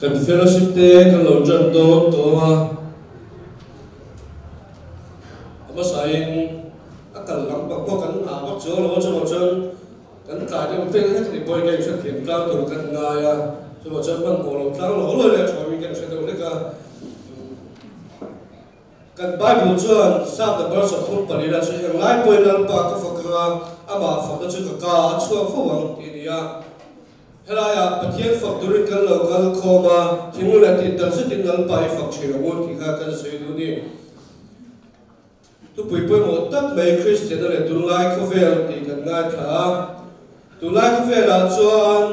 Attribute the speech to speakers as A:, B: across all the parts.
A: Kan fellowship te kan lo ṭan dawn tawh a, a hmasain a kal lam pang pawh kan nghah vak chuang lo a, chuvang chuan kan tlai deuh vel hlek ni pawhin ka inhrethiam tlang tur kan ngai a, chuvang chuan hmanhmawh lo tlang lo lawi leh thawiin ka inhre deuh hlek a. Kan Bible chuan Psalm number 34 ah chuan Englai pawhin Lalpa ka fak ang a, amah fakna chu ka ka a chhuak fo ang tih a ni a. Helaiah Pathian fak turin kan lo kal khawm a, thinlung leh tih tak zetin Lalpa i fak thin ang u tih kha kan sawi duh a ni. Thupui pawimawh tak mai Kristianna leh tunlai khawvel tih kan ngaithla a. Tunlai khawvelah chuan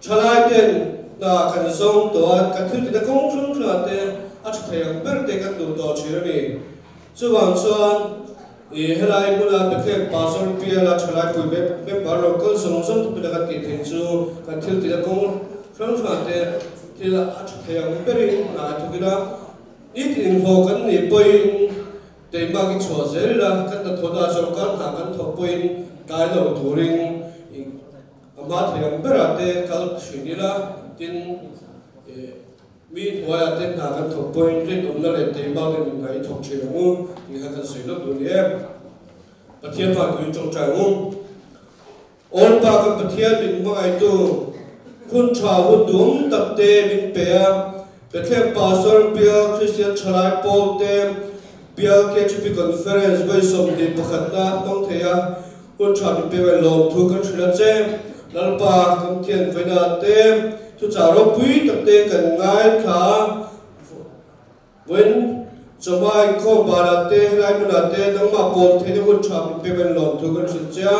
A: Thalai ten hna kan zawng tawh a, kan thil tihna kawng hrang hrangah te a tha thei ang ber te kan duh tawh thin a ni. Chuvang chuan i helai hmuna Bethlehem Pastor Piala thalai pui member lo kal zawng zawng te pawhin a kan tih theih chu kan thil tihna kawng hrang hrangah te thil a tha thei ang berin hna a thawk ila, nitin inhlawh kan nih pawhin Keimah i chhuah zel ila, kan hnathawhna sorkar hna kan thawk pawhin tlai lo turin i A hma thei ang berah te kal thin ila, tin mi hnuaiah te hna kan thawk pawhin rinawmna leh teimak leh nunna i thawk thin ang u tih kha kan sawi lawk duh a ni e. Pathian hmai tuin tawngtai ang u. Awlpa kan Pathian min hmangaihtu hun tha hun duhawm tak te min pe a, Bethlehem Pastor Bial Kristian Thalai Pawl te Bial KTP Conference vawi 21na hmang thei a, Hun tha min pe mai lawm thu kan hrilh a che. Lalpa kan thian vaina te thuchah ropui tak te kan ngaithla a. Vawiin chawhma inkhawm banah te helai hmunah te nangmah pawl theihna hun tha min pe mai lawm thu kan hrilh che a.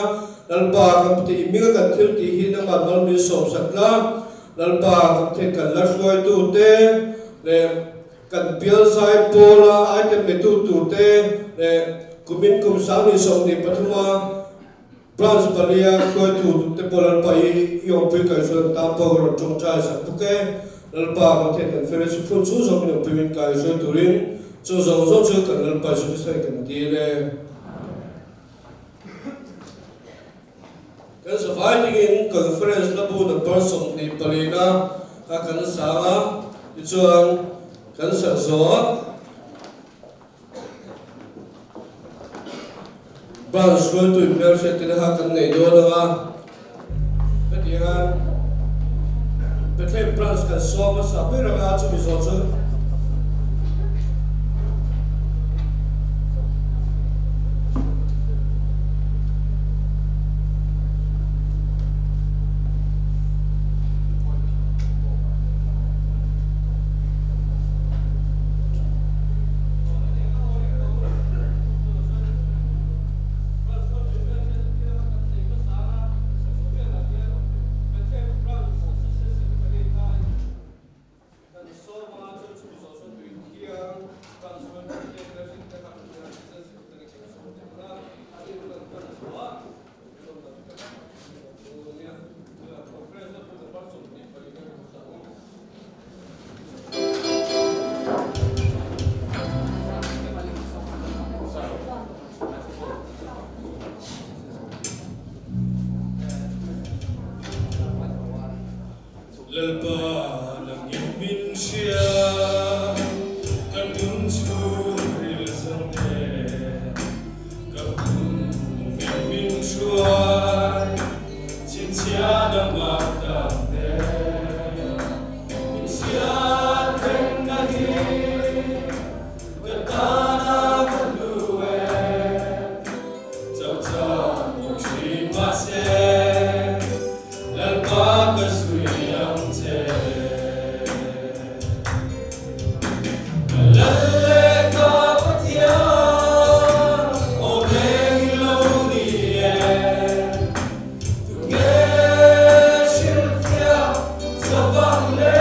A: Lalpa kan pute i hminga kan thil tih hi nangmah mal min sawmsak la. Lalpa kan thian kan la hruaitu te leh Kan bial zai pawla item netu turte leh kumin kum 2023 a branch palia hruaitu te pawh Lalpa i i awmpui kaihhruai an tan pawh ka rawn tawngtai sak bawk e. Lalpa kan theih kan fellowship hun chhung zawng min awmpui min kaihhruai turin chu zawng zawng chu kan Lalpa Jesu Krista in kan dil e. Kan zavai dingin conference la bu number 24 na kha kan sang a, tichuan kan sak zawh branch hruaitu inhmelhriat te kha kan nei dawn ang a, hetiang hian Bethlehem branch kan sawm hmasa ber ang a, chumi zawh chu. Kan sawma chu chumi zawh chuan tui thiang kan chuan Pathian leh rinna kha Pathian a tihzan zir te kan sawm thei a, a rilru kan hman zawh a, rilru kan hman chu nia, conference a hmun a 24 kan hmu sak ang. Lalpa nangin min hria, ka nun chhungril zawng e, ka hun vin min hruai, chhinchhiah nangmah tak te. Min hriat rengna hi ka tana ka hlu e, chauh chang awm thin mahse. Lalpa ka zui ang che. Ka lal leh ka Pathian, aw meng i lo ni e. Tunge hrilhfiah zavang le?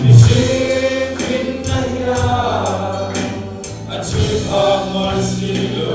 A: Mihring finna hian a chhui phak mai si lo.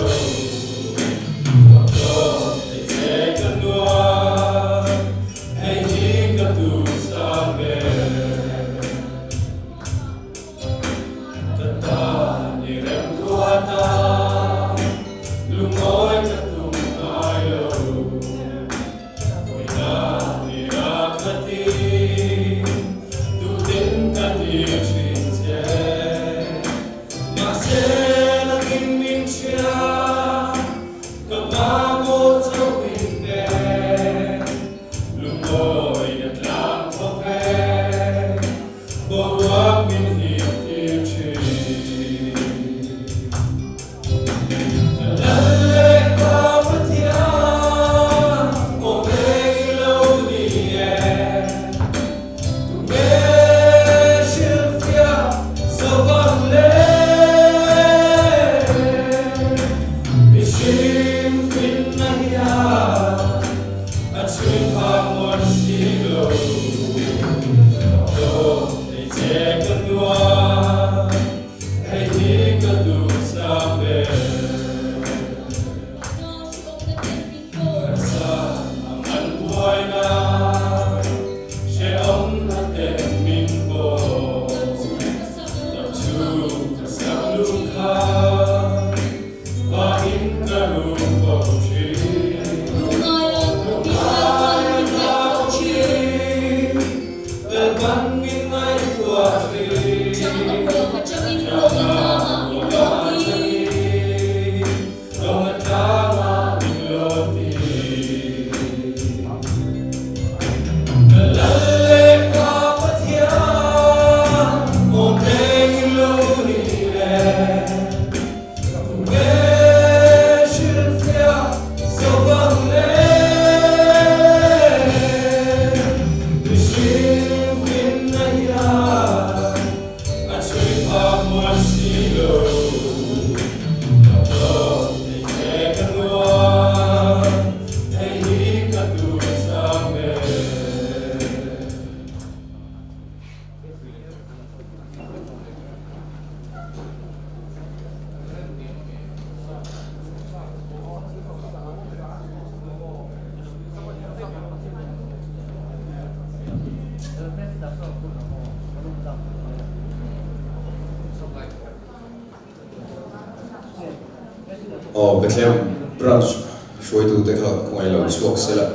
B: Aw Bethlehem branch hruaitute kha khawngaih lo chhuak se la.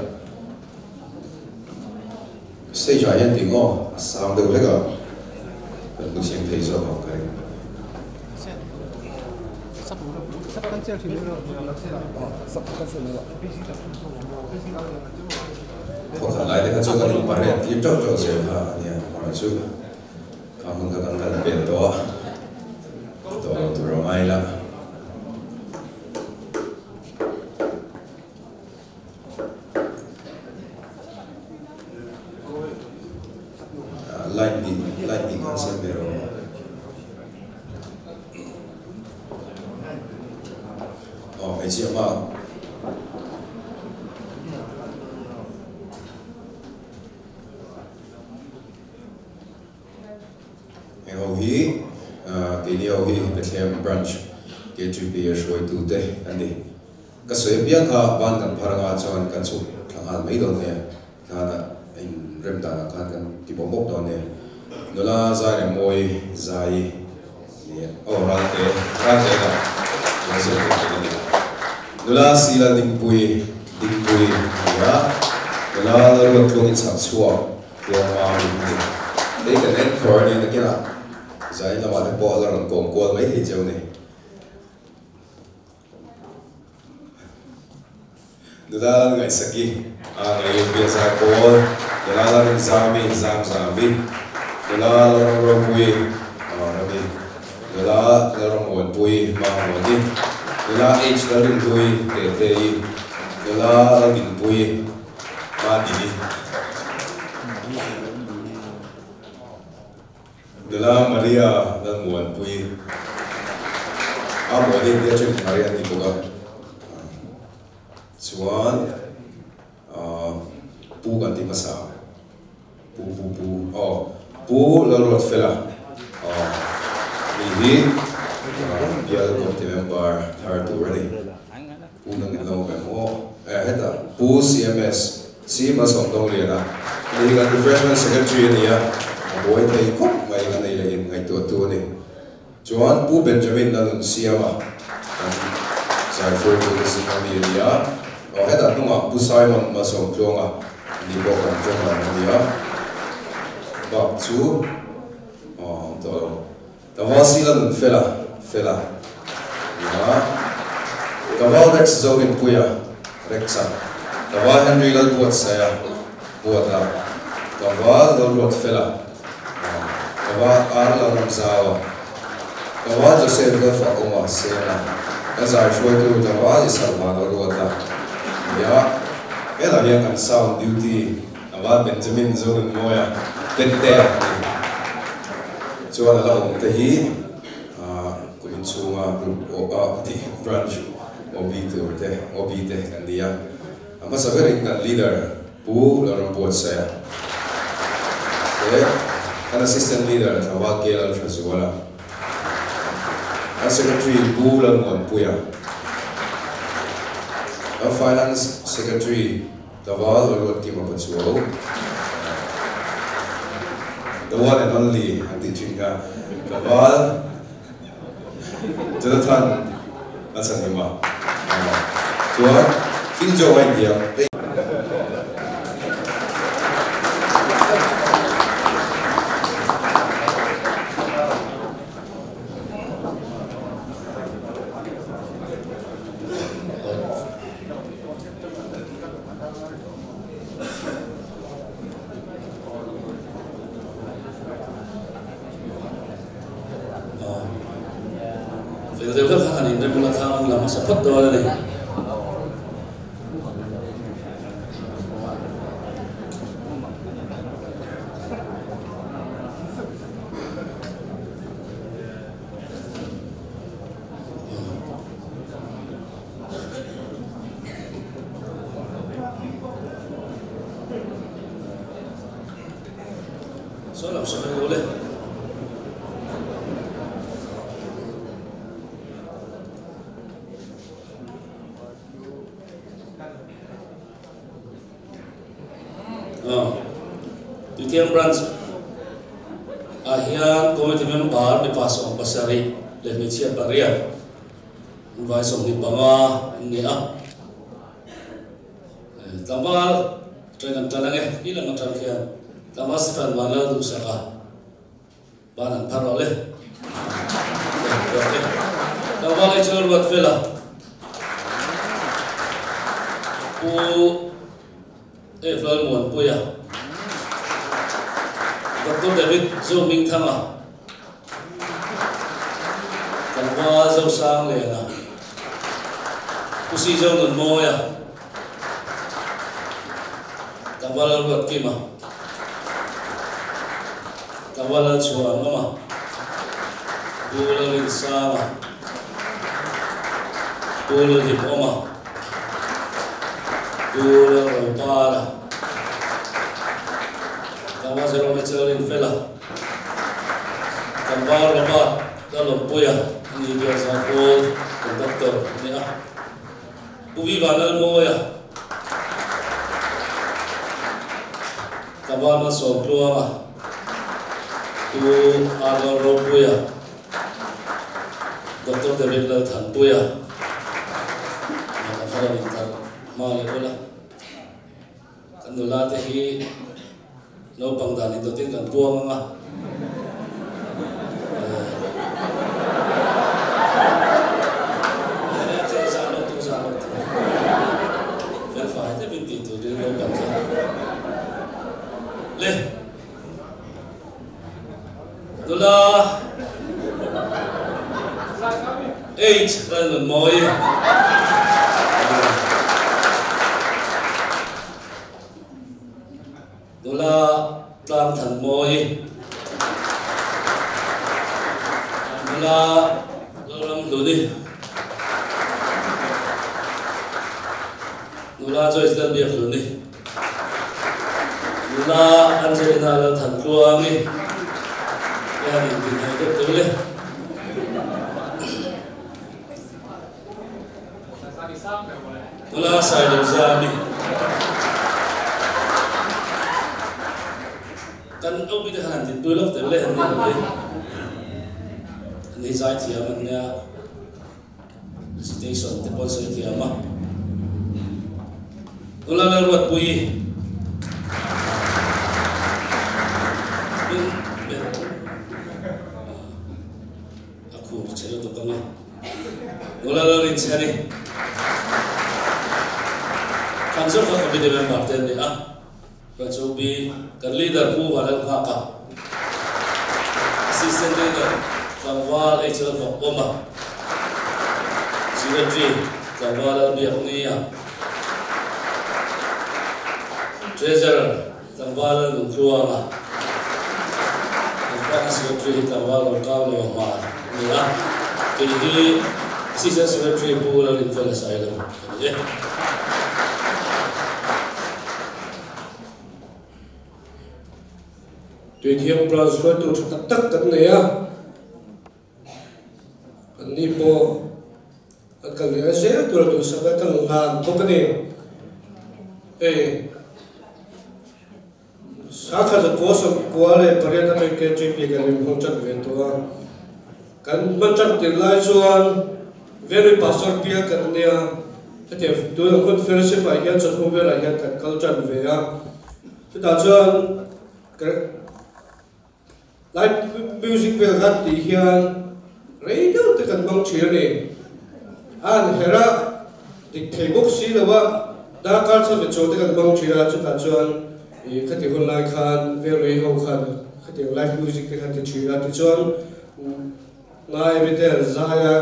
B: Stage ah hian ding aw a sang deuh hlek a, kan hmu chiang thei zawk ang ka ring. Thawkhat lai te kha chu kan inpariat tir teuh teuh zel kha a nia, amaherawhchu kha hmun kha kan kal pel tawh a, a tawh lo tur a ngai la. Light bih light bih kha siam ve rawh. Aw hmeichhia hma. Heng ho hi keini ho hi Bethlehem Branch KTP a hruaitute an ni. Ka sawi apiang kha ban kan phar anga chuan kan chhuk thla nghal mai dawn nia, tikhan a in rem danah khan kan ti bawk bawk dawn nia. Nula zai leh mawi zai ni aw Ralte Ralte lah nula zai leh mawi ni. Nula Sila Dingpui Dingpui ni a, nula Lalruat Tluangi chhak chhuak Tluang Mami ni. Hei kan anchor a nia nakinah zai lamah te pawh a la rawn kawm kual mai thei cheu ni. Nula Lal Ngaihsaki, a ngaih Bia Zai Pawl, Nula Lal Rinzami, Zam Zami, Nula Lal Ramropui, Rami, Nula Lal Rammuanpui, Mammuani, Nula H Lal Rinhlui, Tetei, Nula Lal Dinpui, Madini. Nula Maria Lalmuanpui a muani tia then Maria an ti bawk a, chuan Pu kan ti hmasa Pu Pu Pu aw Pu Lalruatfela aw mi hi bial committee member thar tur a ni Pu nang in lo em aw hetah Pu CMS Si Malsawmdawngliana ni hi kan Refreshment Secretary a ni a, a buai thei khawp mai a nei leh in ngaihtuahtu a ni. Chuan Pu Benjamin a nun siam a, kan zaihruaitute zing a mi a ni a, aw hetah hnungah Pu Simon Malsawmtluanga ni pawh kan tawng ang a ni a, bak chu aw awm tawh lo. Kaval Sila nun fela fela nia Kaval Rex Zorinpuia Rex-a Kaval Henry Lalbuatsaia Buata Kaval Lalruatfela Kaval R Lalramzaua Kaval Joseph Lalfakawma Sena Ka zai hruaitu Kaval Isarvan Lalruata nia Hetah hian kan sound duty Kaval Benjamin Zonunmawia Tette a ni. Chuan a la awm te hi kum inchhunga group a tih branch OB tur te OB te kan ni a. A hmasa berin kan leader Pu Lalrambuatsaia te kan assistant leader Tlangval K Lalthazuala, kan secretary Pu Lalmuanpuia, kan finance secretary Tlangval Lalruatkima Pachuau, The one and only an tih thin kha Tlangval Jonathan a chhan him a, chuan Phil Joe a intiam.
C: Fel deuh deuh kha han inrem ula kha an la hmasa phawt dawn a ni. Sawi lam sawi lo le. Tuithiang Branch ah hian Committee member mipa 70 leh hmeichhia pariat. Vai 25 an ni a. Tlangval train an tan ange i lang atang khian tlangval Stephen Vanlal duhsak a ban an phar rawh le. Tlangval ei chu ruat fel a Pu F Lalmuanpuia Doctor David Zohmingthanga Tlangval Zosangliana Pu Si Zonunmawia Tlangval Lalruatkima Tlangval Lalchhuanawma Pu Lalrinsanga Pu Lalhimawma Pu Lalropara Tlangval Jerome Chalrinfela Tlangval Robert Lalawmpuia a ni biak zan pawl conductor a ni a. Pu Vi Vanlalmawia Tlangval Malsawmtluanga Pu Arnold Ropuia Doctor David Lalthanpuia Mah thar a intlar hma leh ula. Kan nula te hi naupang dan indawtin kan puang ang a. Felfai deuhin tih turin naupang kha le. Nula H Lalnunmawi. Nula Tlangthanmawi. Nula Lalramhluni. Nula Joyce Lalbiakhluni. Nula Angelina Lalthantluangi. Hian intinhei deuh deuh le. Nula Sailozami. Kan Opi te khan han dinpui lawk tel le an ni lo hi. An hi zai thiam an nia. Recitation te pawh an sawi thiam a. Nula Lalruatpuii. Tin, a khur che lutuk ang a. Nula Lalrinchhani. Kan zawk kha committee member te an ni a. Kan chu bi kan leader Pu Vanlalnghaka, Assistant Leader Tlangval HL Fakawma, Secretary Tlangval Lalbiaknia, Treasurer Tlangval Lalnuntluanga, kan Finance Secretary hi Tlangval Rokau Leo Hmar a ni a, kei hi Assistant Secretary Pu Lalinfela Sailo ka ni e.
A: Tuithiang branch hruaitu tha tak tak kan nei a, an ni pawh an kal leh zel tur a duhsak a kan hlan bawk a ni. Hei Sakha zakua sawmkua leh pariat atang KJP kan inhawng tan ve tawh a, kan hman tan tir lai chuan Venue Pastor bial kan nia, hetiang tun ang hun fellowship ah hian chawhnu velah hian kan kal tan ve a, chutah chuan live music vel khan tih hian rei deuh te kan hmang thin a ni. A han herh a, dik thei bawk si lo a, darkar chhan ve chaw te kan hmang thin a, chutah chuan ih khati hun lai khan Venue ho khan khatiang live music te khan ti thin a, tichuan Ngai Bethel zaia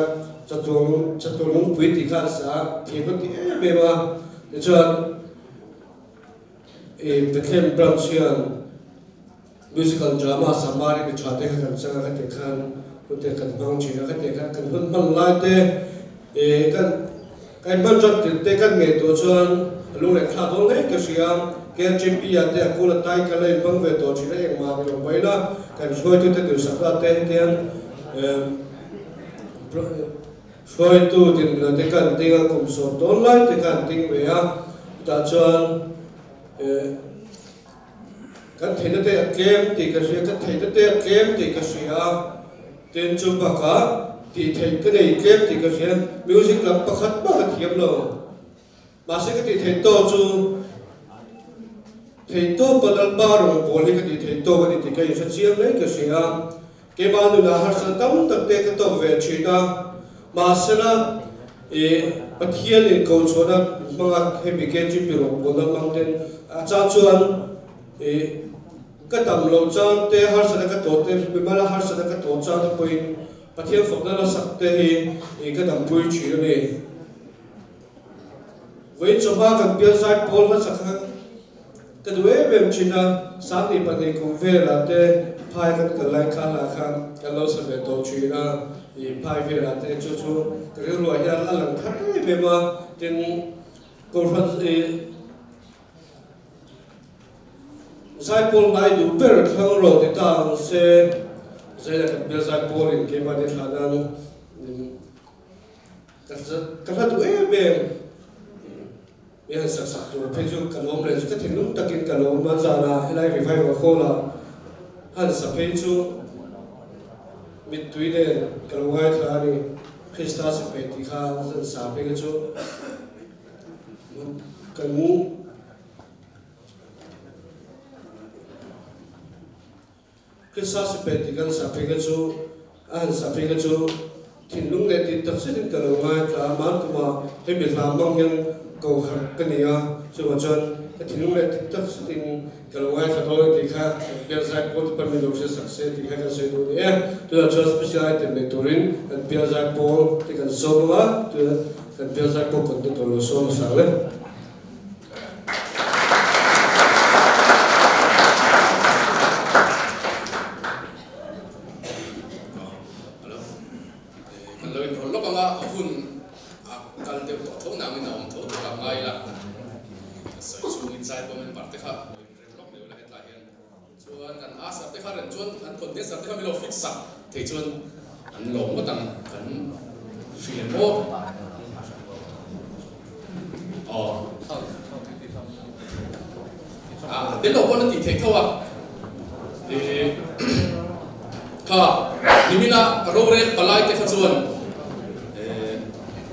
A: chatuang chatuang lungpui tih kha a sa a, thiam a ti em em a. Tichuan ih Bethlehem branch hian musical drama Samari mi tha te kha kan chang a, khatiang khan hun te kan hmang thin a, khatiang khan kan hun hman lai te ih kan kan hman tan tirh te kan ngaihtuah chuan a lung leh thlak dawn ngei ka hria. KLGP ah te a kul a tai ka la inhmang ve tawh thin a, engmah ni lo mai la kan hruaitute duhsakna te hetiang hruaitu dinna te kan ding a, kum sawm dawn lai te khan ding ve a, chutah chuan kan theihna te a tlem tih ka hria, ka theihna te a tlem tih ka hria a, tin chu bakah. Tih theih ka nei tlem tih ka hria, music lam pakhat mah ka thiam lo. Mahse ka tih theih tawk chu theih tawp a Lalpa rawngbâwl hi ka tih theih tawk a ni tih ka inhre chiang mai ka hria. Keimah nunah harsatna tam tak te ka tawk ve thin a, mahsela ih Pathianin kochhuahna hmanga hemi KGP rawngbâwlna hmang ten a chang chuan ih ka tam loh chang te, harsatna ka tawh te, mimala harsatna ka tawh chang te pawhin Pathian fakna la sak te hi ih ka dampui thin a ni. Vawiin chawhma kan bial zai pawl hmasa kha ka duh em em thin a, 22 kum velah te phai kan kal lai khan lah khan kan lo sa ve tawh thin a, ih phai velah te chu chu ka rilruah hian a lang thar em em a, tin Kohhran ih zai pawl ngai duh ber thlang rawh ti ta ang se, zaila kan bial zai pawlin keimahni thlah nan Ka hla duh em em. Mi han sak sak tur phei chu ka lawm leh chu ka thinlung takin ka lawm a, zanah helai revival hall ah han sa phei chu mittui nen ka lo ngaithla a ni. Krista sipai tih kha han sa phei kha chu kan Krista sipai tih kan sa phei kha chu a han sa phei kha chu thinlung leh tih tak zetin ka lo ngaithla a, man kuma hemi hla hmang hian ko harh ka ni a, chuvang chuan ka thinlung leh tih tak zetin ka lo ngaithla dawn a tih kha bial zai pawl te pawn min lo hria sak se tih kha kan sawi duh a ni e. Tunah chuan special item nei turin kan bial zai pawl te kan sawm ang a, tunah kan bial zai pawl conductor lo sawm hmasa ang e.
C: Alo, kan lo inrawlh lawk anga a hun a kal deuh tawh tho nangin a awm tho tur a ngai la. Ka sawi chhungin zai pawh member te kha lo inrem lawk leh ula hetlai hian chuan kan asar te kha rem chuan an condenser te kha min lo fix sak thei chuan an lawm ngawt ang kan hrilh em aw. Aw. A tel lo pawn a tih theih tho a. Kha nimina rorel palai te kha chuan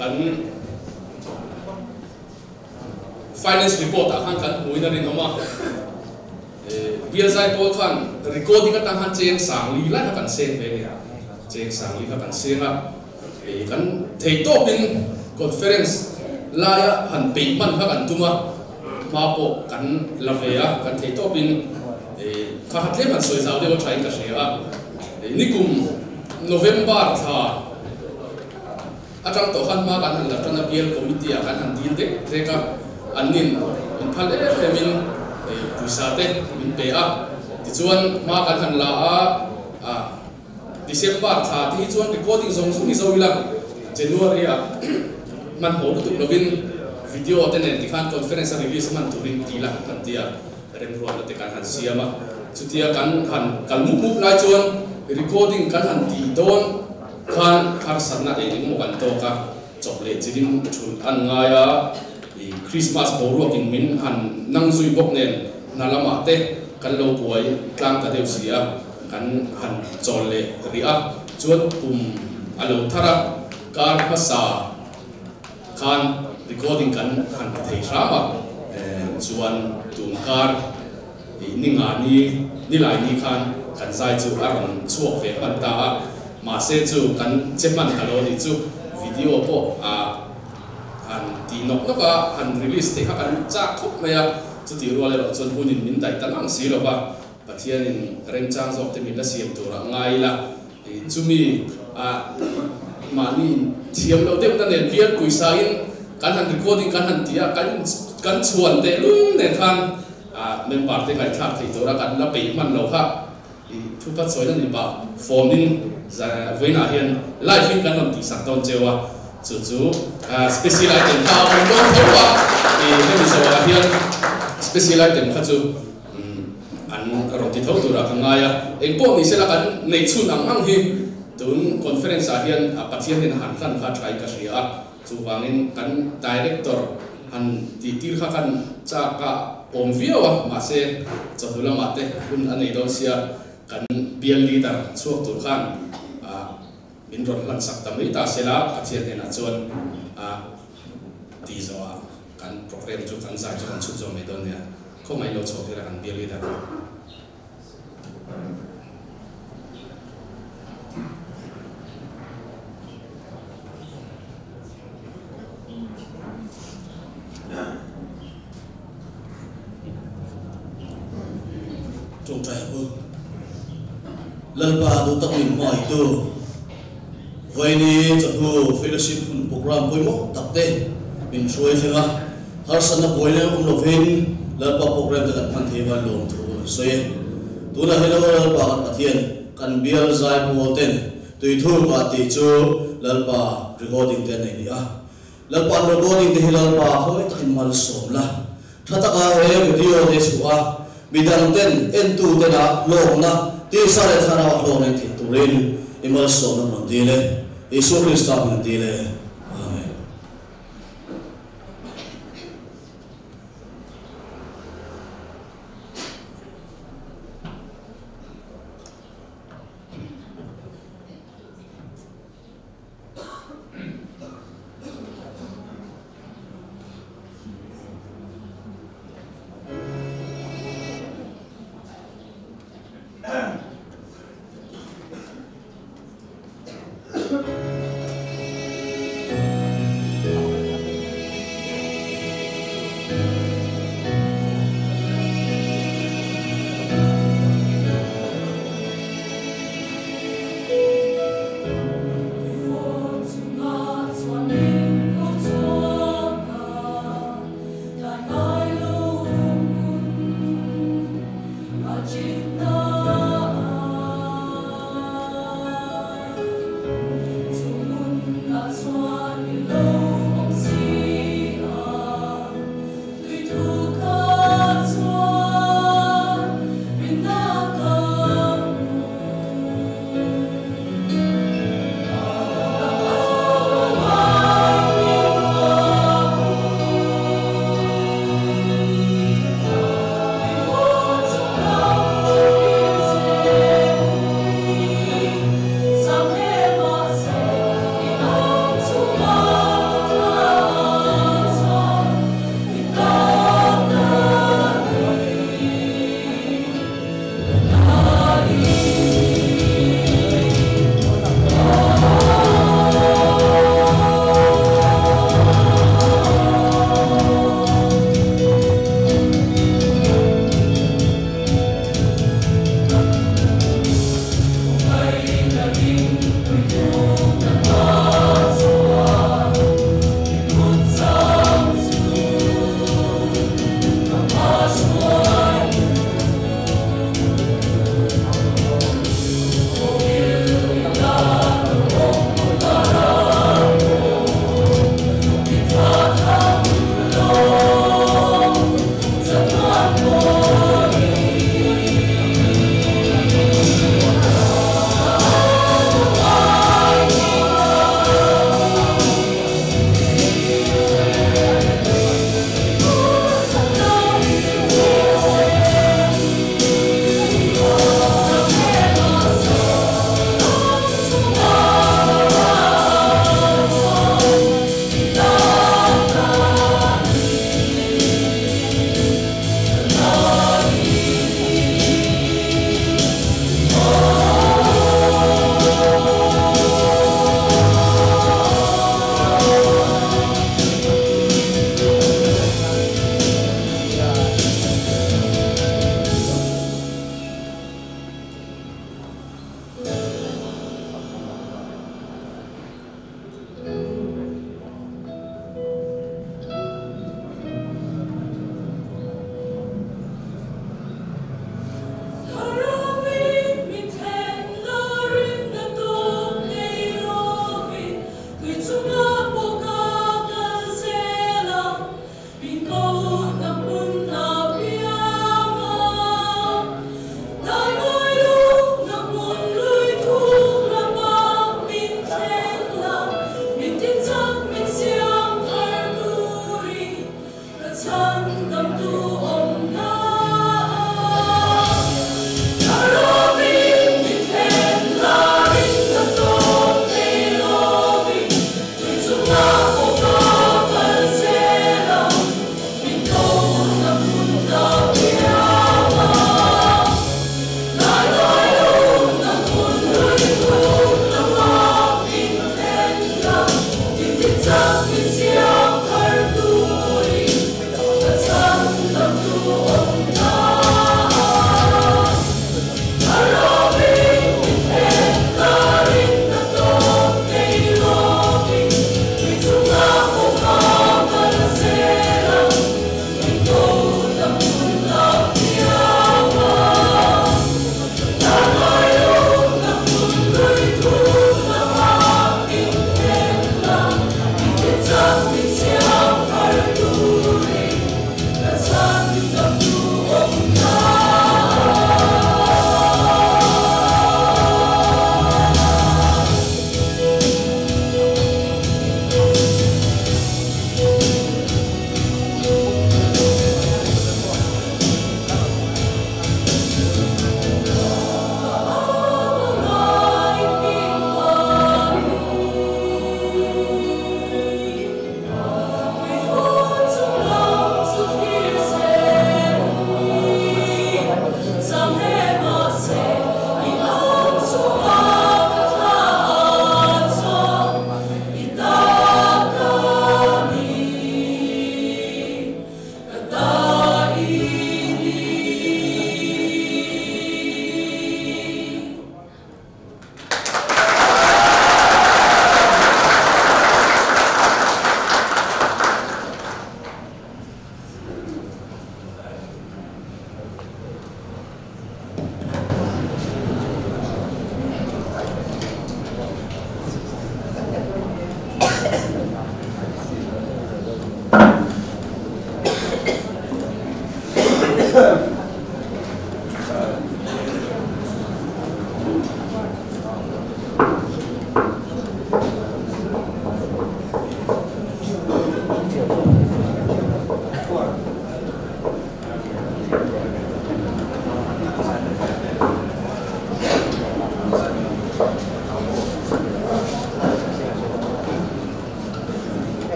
C: kan Finance report ah khan kan hmuin a rinawm a, Bial zai pawl khan recording atang khan cheng sang li lai kha kan seng ve a ni, cheng sang li kha kan seng a, kan thei tawpin conference laia han peih hman kha kan tum a, hma pawh kan la ve a, kan thei tawpin kha kha tlem han sawi zau deuh a thain ka hria a, nikum November thla. Atang tawh khan hma kan han la tan a, bial committee ah kan han dil dek dek a, an nin min phal em em in pawisa te min pe a, tichuan hma kan han la a, ah December thla te hi chuan recording zawng zawng hi zo ila, January ah hmanhmawh lutuk lovin video te nen tikhan conference a release hman turin ti la kan ti a, remruatna te kan han siam a, chutia kan han kal mup mup lai chuan recording kan han tih dawn. Khan harsatna eng eng maw kan tawk a, chawp leh chilim thulh an ngai a, i Christmas boruakin min han nang zui bawk nen hna lamah te kan lo buai tlang ta deuh si a, kan han chawl leh rih a, chuan kum a lo thar a, kar hmasa khan recording kan han ti thei hram a, chuan tun kar I ni nga ni ni lai ni khan kan zai chu a rawn chhuak ve hman ta a, mahse chu kan che hman ta lo ni chu video pawh a han ti nawk nawk a, han release theih kha kan chak khawp mai a, chutih rual erawh chuan hunin min daih ta ngang si lo va, Pathianin remchang zawk te min la siam tur a ngai ila, chumi a mahni inthiam loh deuhna nen bial puisa in kan han recording kan han ti a, kan kan chhuan tehlul nen khan A member te ngaihthlak thei tura kan la peih hman lo kha i thupat sawina ni pah phone in vawiinah hian live in kan rawn tihsak dawn cheu a, chu chu special item kha a awm dawn tho a, i hemi zawhah hian special item kha chu an rawn ti tho turah ka ngai a, engpawh ni sela kan neih chhun ang ang hi tun conference ah hian Pathian hian a han hlan kha tha in ka hria a. Chuvangin kan director han tih tir kha kan chak a awm viau a, mahse chawhnu lamah te hun a nei dawn sia, kan bial leader chhuak tur khan Min rawn hlan sak ta mai ta sela Pathian hnenah chuan a ti zawh ah kan program chu kan zai chu kan chhut zawh mai dawn nia. Khawngaih lo chhuak ila kan bial leader kha.
D: Tawngtai ang u. Lalpa duh tak min hmaitu Vawiini chawhnu fellowship hun program pawimawh tak te min hruai thleng a, harsatna buaina awm lovin Lalpa program te kan hman thei van lawm thu kan sawi e. Tunah hian aw Lalpa kan Pathian kan bial zai pawl ten tuithuk ah tih chu Lalpa recording te an nei ni a. Lalpa an recording te hi Lalpa khawngaih takin malsawm la. Tha taka he video te chhuah a, midang ten entu tena hlawkna tisa leh thlarau a hlawk nei thei turin i malsawmna rawn dil e. Isua Krista hming dil e. Amen.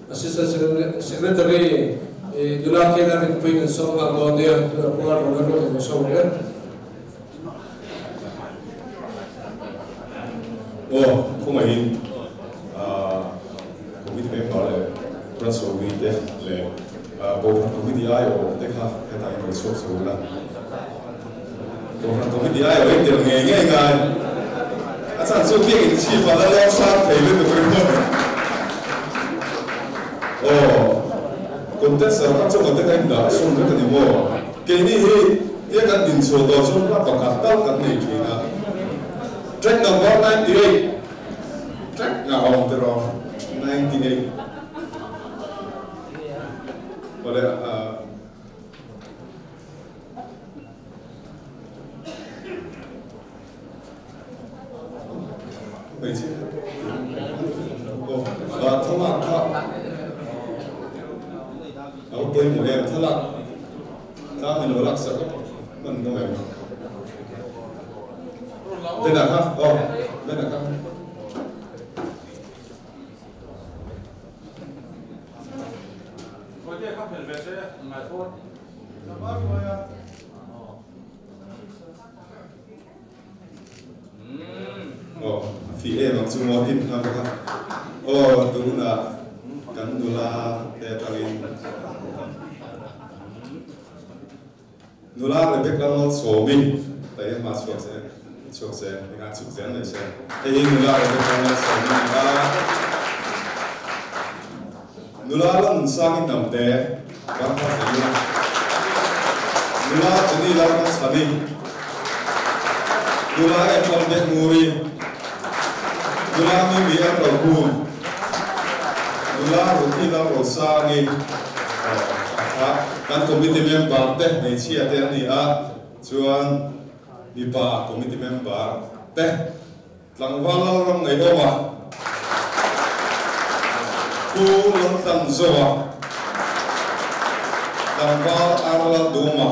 A: Assistant Secretary Nula ke la rin pui kan sawm nghal dawn nia, tunah pawh a rawn la ruat ang sawm ang e.
B: Aw, khawngaihin committee member leh branch hruaimi te leh Kohhran committee aiawh te kha hetah in rawn chhuak chho ula. Kohhran committee aiawh in tel ngei ngei ngai. A chhan chu biak in chhip a la lawm sang thei lutuk ringawt. Aw, content sarkar chu content a in dah chhun vek a ni maw? Keini hi tia kan din chhuah tawh chu hla pakhat tal kan nei thin a. Track number 98, track nga awm tiraw? 98. Awle ah. Hmeichhe aw ah thlalak kha a va pawimawh em thlalak tlang in lo lak sak hman dawn em Bena kha aw Bena kha. Aw, a fih em ang chu maw tin kha bawk a. Aw, tunah kan nula te atangin nula Rebecca Malsawmi taih a hma chhuak se chhuak se engah chhuk zel mai se. Hei hi nula Rebecca Malsawmi a ni a. Nula Lalnunsangin Namte Kan hma thei ila. Nula Jenny Lalramchhani, Nula Apple Biaknguri, Nula Mimi Elrohum, Nula Ruthi Lalrosangi kha kan committee member te hmeichhia te an ni a, chuan mipa committee member te Tlangval Lalram Ngaihawma, Pu Laltlanzoa, Tlangval R Lalduma,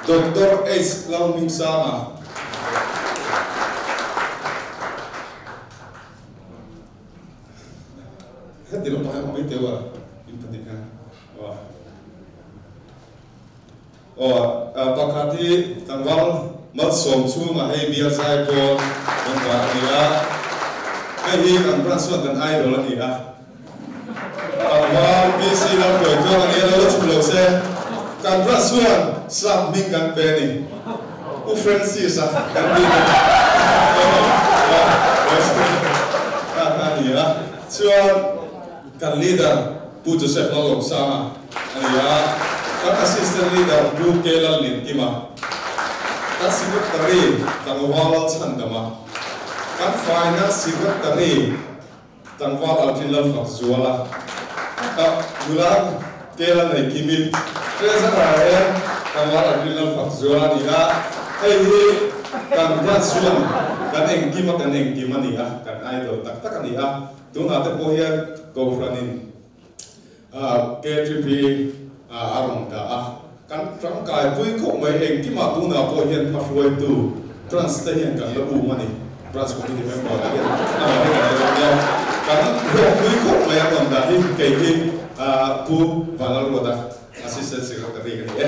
B: Doctor H Lalhmingsanga, Heti lamah hian mai teuh a, in pahnih khan. Aw, pakhat hi tlangval malsawm chhungah hei bial zai pawl member a ni a, hei hi kan branch chuan kan idol a ni a, tlangval PC Lalkawi tluang a ni a, lo la chhuk lo se, kan branch chuan sap hming kan pe a ni, U Francis a kan ti a, a ni a, chuan kan leader Pu Joseph Lalawmsanga a ni a, kan Assistant Leader Pu K Lallinkima, kan Secretary Tlangval Lalchhandama, kan Finance Secretary Tlangval Alvin Lalfakzuala, ka nula K Lalneikimi, Treasurer e Tlangval Alvin Lalfakzuala a ni a, hei hi kan branch chuan kan engkima kan engkim a ni a, kan idol tak tak a ni a. Tunah te pawh hian Kohhranin KTP a rawn dah a, kan tangkaipui khawp mai. Engkimah tunah pawh hian hmahruaitu Branch te hian kan la um a ni. Branch Committee member te hian amah hi kan la um a, kan hlawkpui khawp mai a rawn dah hi. Kei hi Pu Vanlalruata, Assistant Secretary ka ni e.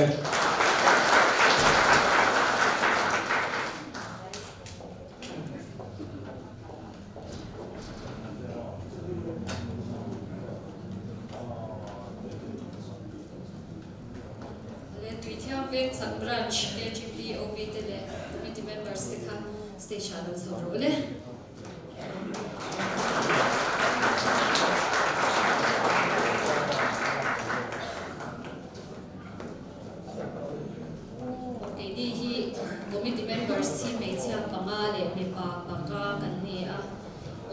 E: Le Tuithiang Vengchhak Branch KGP OP te leh Committee members te kha stage ah lo chho rawh le. Keini hi committee members hi hmeichhia panga leh mipa panga kan ni a,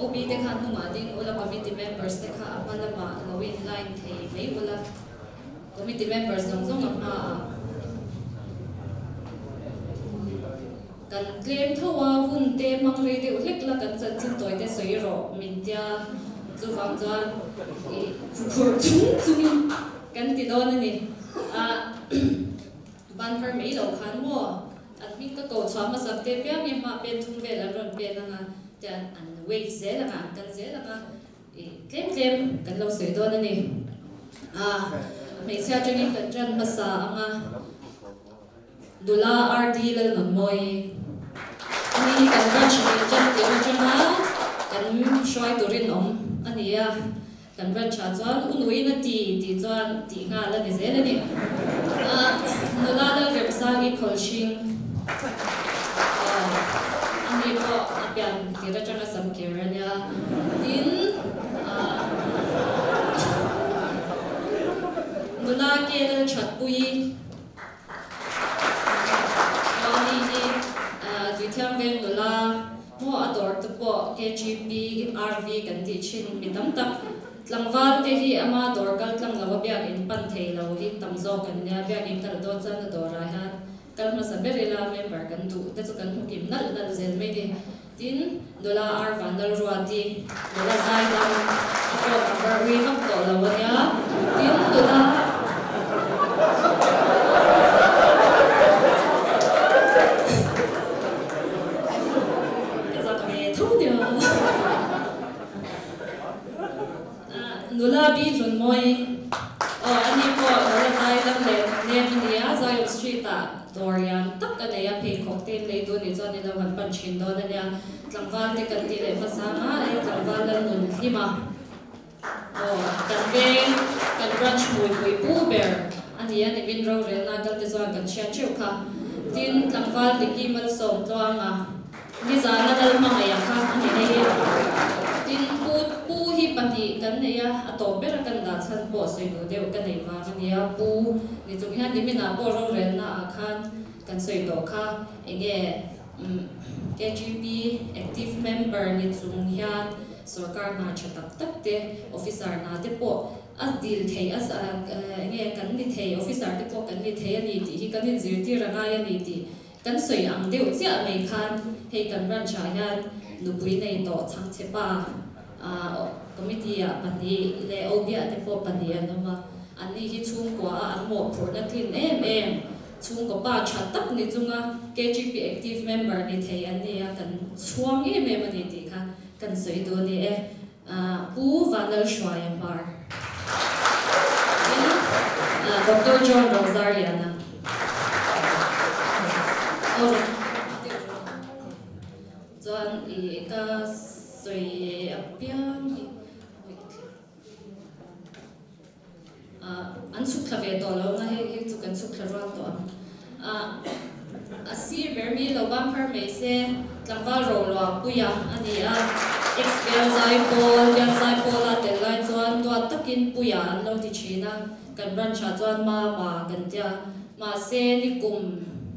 E: OB te kha hnungah ding ula committee members te kha a hma lamah lo in line thei mai ula, committee members zawng zawng a hmaah kan tlem tho a, hun te hmang rei deuh hlek la kan chanchin tawi te sawi rawh min tia chuvang chuan ih khuphurh chung chungin kan ti dawn a ni. Ban phar mai lo khan maw an hming ka ko chhuah hmasak te piang nge hma pen thum vel an rawn pen anga te an an wave zel anga an kal zel anga ih tlem tlem kan lo sawi dawn a ni. A hmeichhia atangin kan tan hmasa ang a, Nula RD Lalnunmawii ani hi kan branch nih tan tir atanga kan hruai turin awm a ni a, kan branch ah chuan u nuin a ti tih chuan tih nghal a ni zel a ni. Nula Lalremsangi Khawlhring ani pawh a pian tir atanga samkir a nia. Tin, nula ke lal thatpui Mahni hi Tuithiang veng nula maw a dawr te pawh KGP, RV kan tih thin mi tam tak tlangval te hi ama dawr kal tlang lo a biakinn pan thei lo hi tam zawk an nia, biakinn kal dawn chuan a dawrah hian kal hmasa ber ila member kan duh te chu kan hmu kim nalh nalh zel mai ni. Tin, nula ar van lal ruati nula zai dam a phone number ri vak tawh lo a nia. Tin, nula. Ka zak ve tho nia. Nula bi hlun mawi. Aw, ani pawh nula zai dam leh nem a nia, Zion Street ah dawr lian tak a nei a, pheikhawk te in lei duh a nih chuan ilo han pan thin dawn a nia. Tlangval te kan ti leh hmasang a, hei tlangval lal nun hlim a. Aw, kan veng, kan branch hmuipui pu ber a ni a, nimin rorelna kal te chuan kan hriat theuh kha. Tin, tlangval Diki Malsawm Tluanga. Nizana lal hmangaih kha a ni hei hi. Tin, pu pu hi pahnih kan nei a, a tawp ber a kan dah chhan pawh sawi duh deuh ka nei vang a nia. Pu ni chung hian niminah pawh rorelna ah khan kan sawi tawh kha enge KGP active member ni chung hian sorkar hna tha tak tak te officer hna te pawh a dil thei a enge kan ni thei officer te pawh kan ni thei a ni tih hi kan inzirtir a ngai a ni tih Kan sawi ang deuh chiah mai khan hei kan branch ah hian nupui nei tawh chhangchhe pa committee ah pahnih leh OB ah te pawh pahnih an awm a, anni hi chhungkua a an mawhphurhna tlin em em, chhungkaw pa tha tak ni chunga KGP active member ni thei an ni a, kan chhuang em em a ni tih kha kan sawi duh a ni e. Pu Vanlalhruaia Hmar tin Doctor John Rozarliana aw chuan i ka sawi apiang hi An chhuk thla ve tawh lo anga hei hi chu kan chhuk thla rual tawh ang. A sir ber mi lo bang phar mai se tlangval ro lua puia a ni a, ex bial zai pawl, bial zai pawla tel lai chuan duat takin puia an lo ti thin a, kan branch ah chuan ma ma kan tia. Mahse ni kum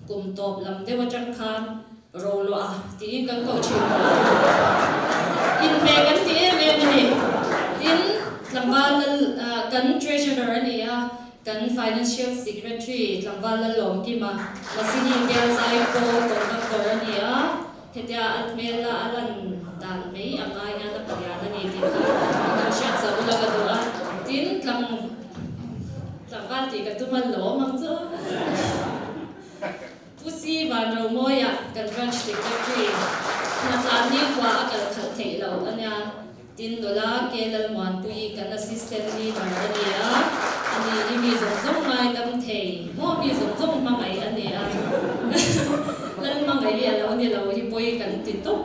E: kum tawp lam deuh atang khan ro lua tiin kan koh thin tawh a, inhmeh kan ti em em a ni. Tin, tlangval lal kan treasurer a ni a, kan financial secretary tlangval lal lawm kim a, Masihi bial zai pawl conductor a ni a, hetia a hmela a lan dan mai a ngai hian a palian a ni tih kha kan hriat chauh ula ka duh a. Tin, tlangval tih ka tum a lawm ang chu. Pu Si Vanromawiah kan Branch Secretary Hnatlan nikhua a kal khalh theih loh a nia. Tin nula K Lalmuanpuii kan Assistant Leader a ni a, ani hi mi zawng zawng ngaidam thei maw mi zawng zawng hmangaih a ni a. Lalhmangaih hi a lo ni lo hi pawi kan ti tawp.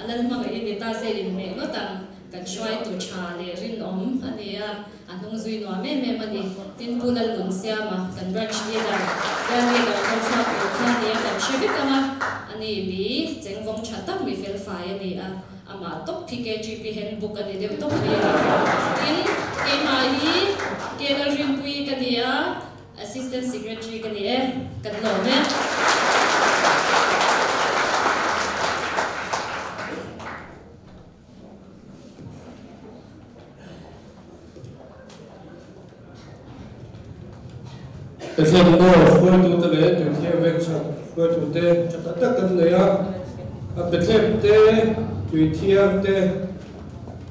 E: A Lalhmangaih hi ni ta se inhmeh ngawt ang. Kan hruaitu tha leh rinawm a ni a. A hnung zui nuam em em a ni. Tin Pu Lalnunsiama, kan branch leader, bial leader kal chhuak tur kha a ni a, kan hre vek ang a, a ni mi chengvawng tha tak mi fel fai a ni a, amah tawp khi KGP handbook a ni deuh tawp mai a ni. Tin, keimah hi K Lalrinpuii ka ni a, Assistant Secretary ka ni e, kan lawm e.
A: Pathian Law hruaitute leh Tuithiang Vengchhak hruaitute tha tak tak kan nei a, a Bethlehem te, Tuithiang te,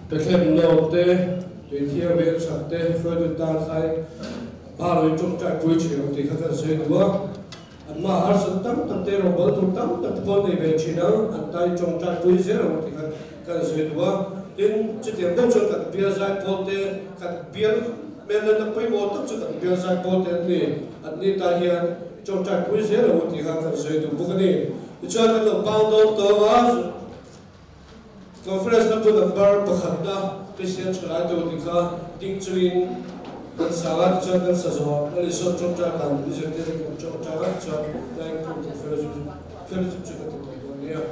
A: Bethlehem Law te, Tuithiang Vengchhak te hruaitu tan khai ba lawin tawngtai pui thin ang tih kha kan sawi duh a. Anmah harsat tam tak te rawngbawl tur tam tak te pawh nei ve thin ang, an tai tawngtai pui zel ang tih kha kan sawi duh a. Tin, chutiang deuh chuan kan bial zaipawl te, kan bial. men na pawimawh tak chu kan bial zai pawl te an ni. An ni ta hian tawngtai pui zel lo tih kha kan sawi duh bawk a ni. Tichuan kan lo bang dawn tawng a, Conference na bu number pakhatna Kristian thalai deuh tih kha ding chungin kan sang a, tichuan kan sa zawh a, Lal Isua tawngtai dan i zirtir in kan tawngtai a, tichuan Laikung Conference fellowship chu kan ti tawh dawn nia.